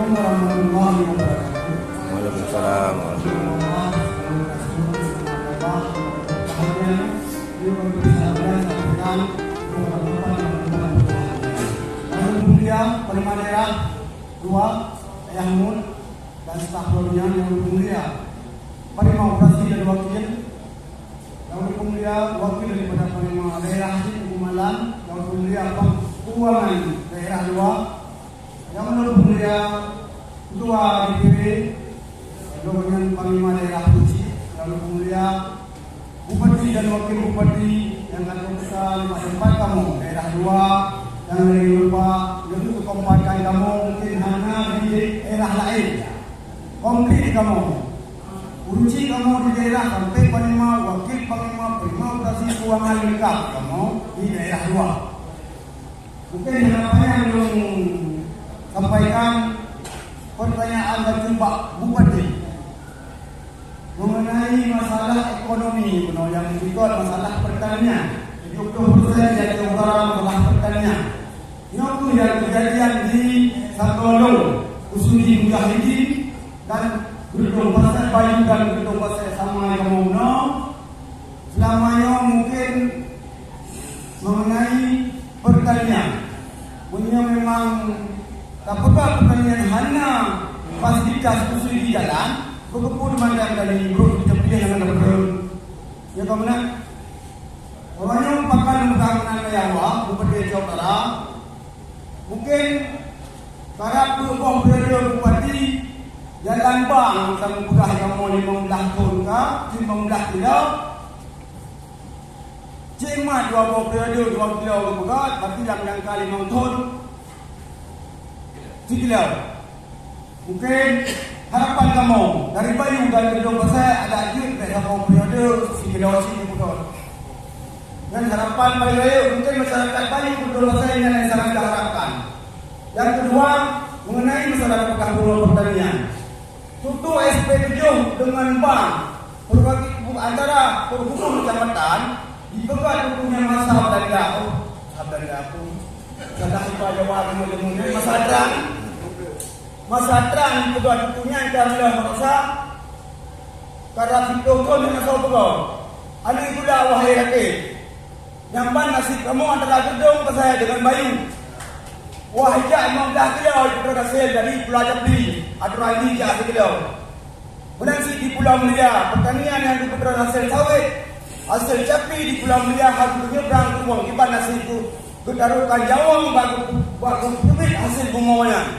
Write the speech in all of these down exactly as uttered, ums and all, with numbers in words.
Warahmatullahi wabarakatuh. Waalaikumsalam warahmatullahi wabarakatuh. Yang mulia Panglima Daerah dua, Ayah Mut, dan staf luar biasa yang mulia. Panglima Operasi dan Wakil, yang mulia Wakil daripada Panglima Daerah Haji Malam, yang mulia Pang-, Keuangan Daerah dua, yang mulia Ketua D P W, yang mulia Panglima Daerah Kuching, yang mulia Bupati dan Wakil Bupati yang akan kita tempat kamu, daerah dua, dan lagi lupa, lebih kekompakan kamu mungkin hanya di daerah lain. Komplit kamu. Kunci kamu di daerah sampai panglima, wakil panglima, panglima operasi keuangan lengkap kamu di daerah dua. Mungkin harapan yang belum sampaikan pertanyaan dan jumpa Bupati. Mengenai masalah ekonomi, menurut yang berikut masalah pertanian. Tujuh puluh persen Aceh Utara masalah pertanian. Nyoe yang kejadian di Sagodo, Usuli Mujahidin dan Gedong Pasar Bayu dan Gedong Pasar sama yang kamu menang. Selama nyoe mungkin mengenai pertanian. Meunyoe memang tapeugah pertanian hana fasilitas khusus di jalan, beukeupeue mandang dari brok kita pilih dengan brok. Ya, ka meunan? Orang yang pakai undang-undang Jawa, Bupati Aceh Utara, mungkin karab dua boh periode bupati, jalan bang, kamu peugah kamu lima belas tahun ka, lima belas kilo, Cik mat dua boh periode dua kilo geupeugah, tapi lam jangka limong thon sikilo. Mungkin harapan kamoe dari Bayu dan Gedong Pasai ada jeuet bèk saboh periode sikilo cit geupeugah. Dan harapan Bayu, mungkin masyarakat Bayu Gedong Pasai nyan yang sangat diharapkan. Yang kedua, mengenai masalah peugah bunoe pertanian. Tutoe S P tujoh deungon bank berbagi antara penghubung kecamatan dipeugah tutoe nyang masa Belanda. Oh, masa Belanda aku. Salah iba Jawa deungon-deungon masa Trump. Masa Trump dipeugah tutoe nyan ka meulah meurasa. Karab siploh thon nyang masa peugah. Aneuk gula wahai rakyat. Nyang ban nasib kamoe antara Gedong Pasai deungon Bayu. Wah, jak lima belas kilo jipeutron hasé dari Pulo Capli, atoran jih jak sikilo. Meunan cit di Pulo Mulia, pertanian nyang geupeutron hasé sawét, hasé capi di Pulo Mulia harôh geunyeubang keu wong kiban nasib geuh, geutarohkan nyawöng bak geu-, bak geupeubiet hasé bumoe nyan.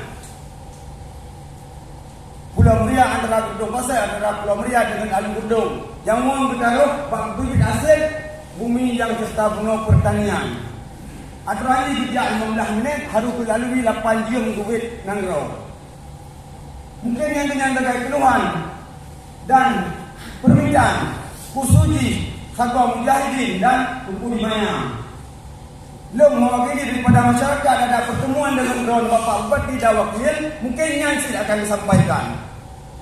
Pulo Mulia antara Gedong Pasai, antara Pulo Mulia deungon Alue Gedong. Nyang wong geutaroh bak bibit hasé bumi nyang seuta bunoe pertanian. Atoran jih geujak lima belas minét harôh geulalui lapan jeuem geuwét nanggroe. Mungkin nyang keunan sagai keuluhan dan peumintaan khusus jih sagoe mujahidin dan Teungku di manyang. Lôn mewakili daripada masyarakat ada pertemuan deungon droen Bapak Bupati dan Wakil, mungkin nyan cit akan disampaikan.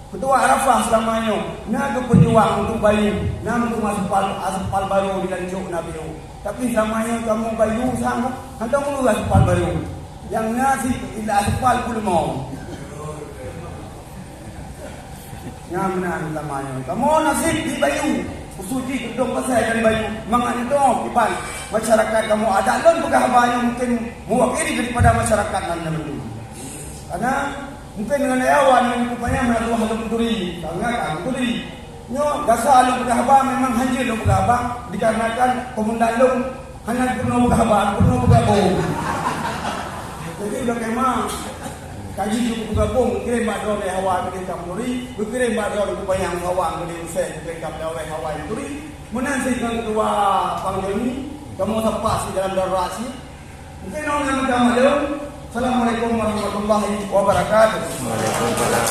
Ketua Arafah selama nyoe na geupeujuang untuk Bayu, na meuteumé aspal, aspal barô di Lancok na Bayu. Tapi selama nyoe kamoe Bayu sang hana meulheueh aspal barô. Nyang na cit ila aspal peuleumô. Nyan meunan lamanya. Kamoe nasib di Bayu, khusus jih Gedong Pasai dan Bayu, mangat nyoe kiban masyarakat kamoe. Adak lôn peugah haba nyoe mungkin mewakili daripada masyarakat nan na Bayu. Karena mungkin dengan yawan yang rupanya melalui halom turi, karena kan turi. Nyoe gasa lôn peugah haba memang hanjeuet lôn peugah haba dikarenakan komandan lôn Hana peunoh peugah haba, peunoh peugah boh. Jadi, udah kema, kaji jeuet peugah boh, kirém bak droe lé hawa keudéh ka meuturi, geukirém bak droe keu panyang hawa keudéh usai, geukirém ka meulawai hawa meuturi. Meunan cit ngon ketua Pang Joni, kamoe sapa cit dalam darurat cit. Mungkin nyoe nyang ka maklum. Assalamualaikum warahmatullahi wabarakatuh. Waalaikumsalam.